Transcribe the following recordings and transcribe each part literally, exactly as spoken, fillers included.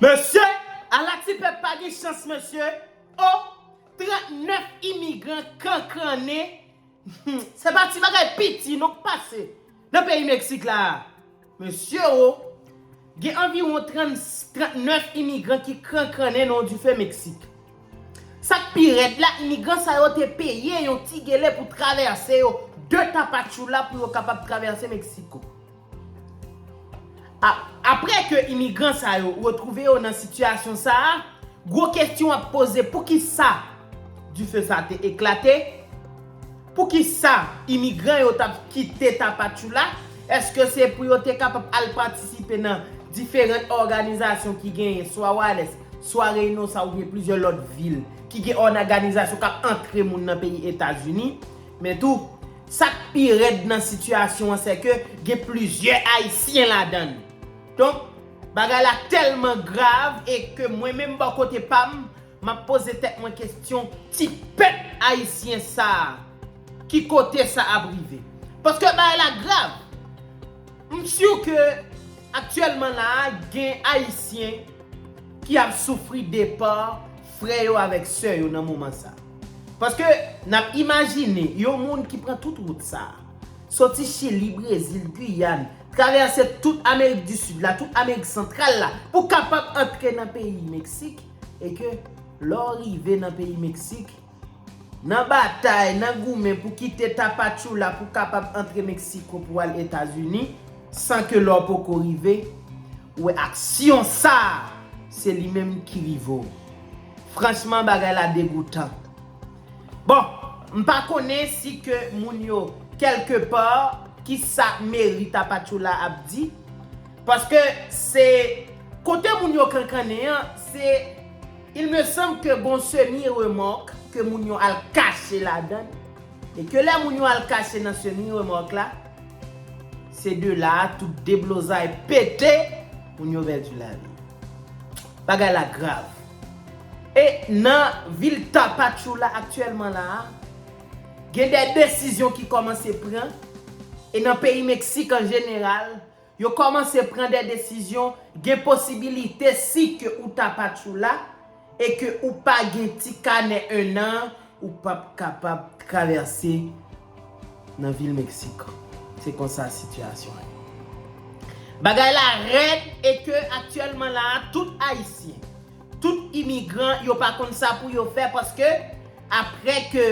Mesye, ala ti pèp pa gen chans, mesye. O, trannèf imigran kankannen. Se pa ti bagay piti non k pase nan peyi Meksik la. Mesye o, gen anviwon trant, trannèf imigran ki kankannen nan yon dife Meksik. Sa k pi rèd la, imigran sa yo te peye yon ti gele pou travèse yo de Tapachula pou yo kapab travèse Meksiko. A, apre ke imigran sa yo retwouve yo nan sitiyasyon sa a, gwo kesyon ap poze, poukisa dife sa te eklate? Poukisa imigran yo t ap kite Tapachula? Èske se pou yo te kapab al patisipe nan diferan òganizasyon ki genyen, swa Wales, swa Reynosa oubyen plizyè lòt vil ki gen òganizasyon k ap antre moun nan peyi Etazini? Men tou, sa k pi rèd nan sitiyasyon an, se ke gen plizyè Ayisyen ladan l. Donk, bagay la tèlman grav e ke mwen menm bò kote pa m, m ap poze tèt mwen kesyon, ti pèp ayisyen sa a, ki kote sa ap rive? Paske bagay la grav. M si ke aktyèlman la a, gen Ayisyen ki ap soufri depa frè yo avèk sè yo nan moman sa. Paske n ap imajine yon moun ki pran tout wout sa, soti Chili, Brezil, Giyàn, travèse tout Amerik di Sid la, tout Amerik Santral la, pou kapab antre nan peyi Meksik, e ke lè w rive nan peyi Meksik, nan batay, nan goumen pou kite Tapachula pou kapab antre Meksiko pou al Etazini, san ke lè w poko rive, ou wè aksyon sa a, se li menm ki rive w. Franchman, bagay la degoutan. Bon, m pa konnen si ke moun yo, kèlke pa, ki sa meri Tapachula ap di, paske se kote moun yo kankannen an, se, il me semble ke gon semi remòk ke moun yo al kache ladan l, e ke lè moun yo al kache nan semi remòk la, se de la a tout deblozay pete, moun yo pèdi lavi. Bagay la grav. E nan vil Tapachula aktyèlman la a, gen de desizyon ki kòmanse pran, e nan peyi Meksik an jeneral, yo kòmanse pran de desizyon, gen posibilite si ke ou Tapachula, e ke ou pa gen ti kanè en an, ou p ap kapab travèse nan vil Meksik. Se konsa sitiyasyon an ye. Bagay la rèd e ke aktyèlman la a, tout Ayisyen, tout imigran, yo pa konn sa pou yo fè paske apre ke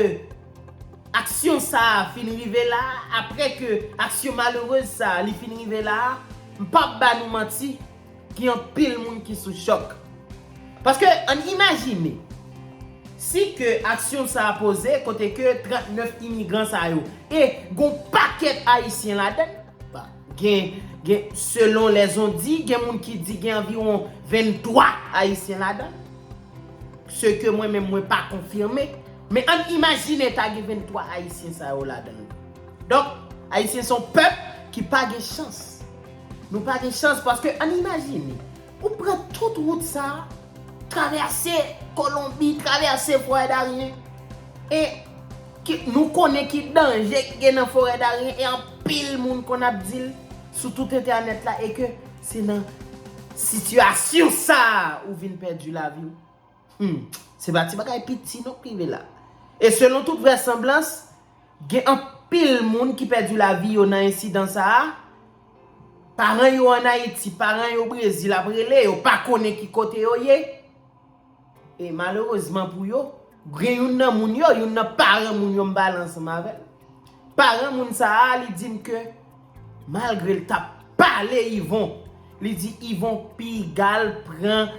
aksyon sa a fin rive la a, apre ke aksyon malerez sa a li fin rive la a, m p ap ba nou manti, gen anpil moun ki sou chòk. Paske, ann imajine, si ke aksyon sa a poze, kote ke trannèf imigran sa yo, e gon pakèt Ayisyen ladan l, ba, gen, gen, selon lèzondi, gen moun ki di gen anviwon venntwa Ayisyen ladan l. Se ke mwen menm mwen pa konfime, men ann imajine ta gen venntwa Ayisyen sa yo ladan l. Donk, Ayisyen se yon pèp ki pa gen chans. Nou pa gen chans paske ann imajine, ou pran tout wout sa a, travèse Kolonbi, travèse Forè Darien, e ki, nou konnen ki danje ki gen nan Forè Darien, e anpil moun konn ap di l sou tout entènèt la, e ke se nan sitiyasyon sa a ou vin pèdi lavi w. Hmm, se pa ti bagay piti non k rive la. E selon tout vrèsanblans, gen anpil moun ki pèdi lavi yo nan ensidan sa a. Paran yo ann Ayiti, paran yo Brezil ap rele, yo pa konnen ki kote yo ye. E malerezman pou yo, gen youn nan moun yo, youn nan paran moun yo m pale ansanm avè l. Paran moun sa a, li di m ke malgre l t ap pale Yvon, li di Yvon piga l pran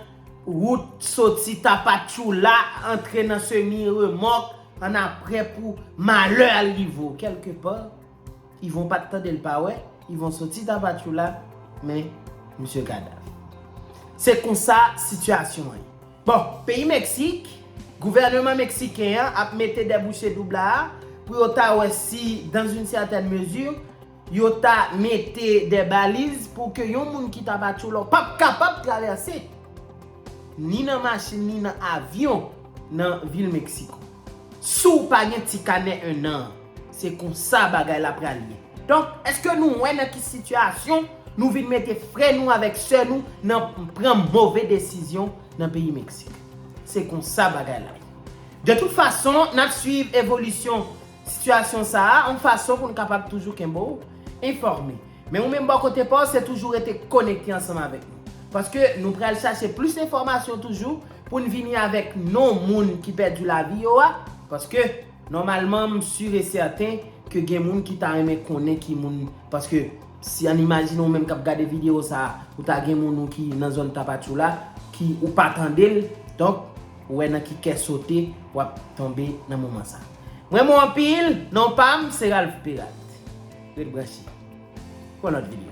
wout soti Tapachula, antre nan semi remòk, annapre pou malè al rive w. Kèlke pa, Yvon pa t tande l pa wè, Yvon soti Tapachula, men misye kadav. Se konsa sitiyasyon an ye. Bon, peyi Meksik, gouvèneman meksiken an ap mete dèbouche doub la a pou yo ta wè si, dans une certaine mesure, yo ta mete de baliz pou ke yon moun ki Tapachula p ap kapab travèse ni nan machin, ni nan avyon nan vil Meksiko. Si w pa gen ti kanè en an, se konsa bagay la pral ye. Donk, èske nou wè nan ki sitiyasyon Nou vin mete frè nou avèk sè nou nan pran move desizyon nan peyi Meksik. Se konsa bagay la ye. De tout fason, n ap swiv evolisyon sitiyasyon sa a, yon fason pou n kapab toujou kenbe w enfòme. Men ou menm bò kote pa w, se toujou rete konekte ansanm avèk nou. Paske nou pral chache plis enfòmasyon toujou pou n vini avèk non moun ki pèdi lavi yo a. Paske nòmalman, m si e sèten ke gen moun ki ta renmen konnen ki moun. Paske si ann imajine ou menm k ap gade videyo sa a, ou ta gen moun ou ki nan zòn Tapachula, ki ou pa tande l, donk, ou wè nan ki kè sote w ap tonbe nan moman sa a. M renmen w anpil, non pa m, se Ralph Perat. Ret branche. Pou yon lòt videyo.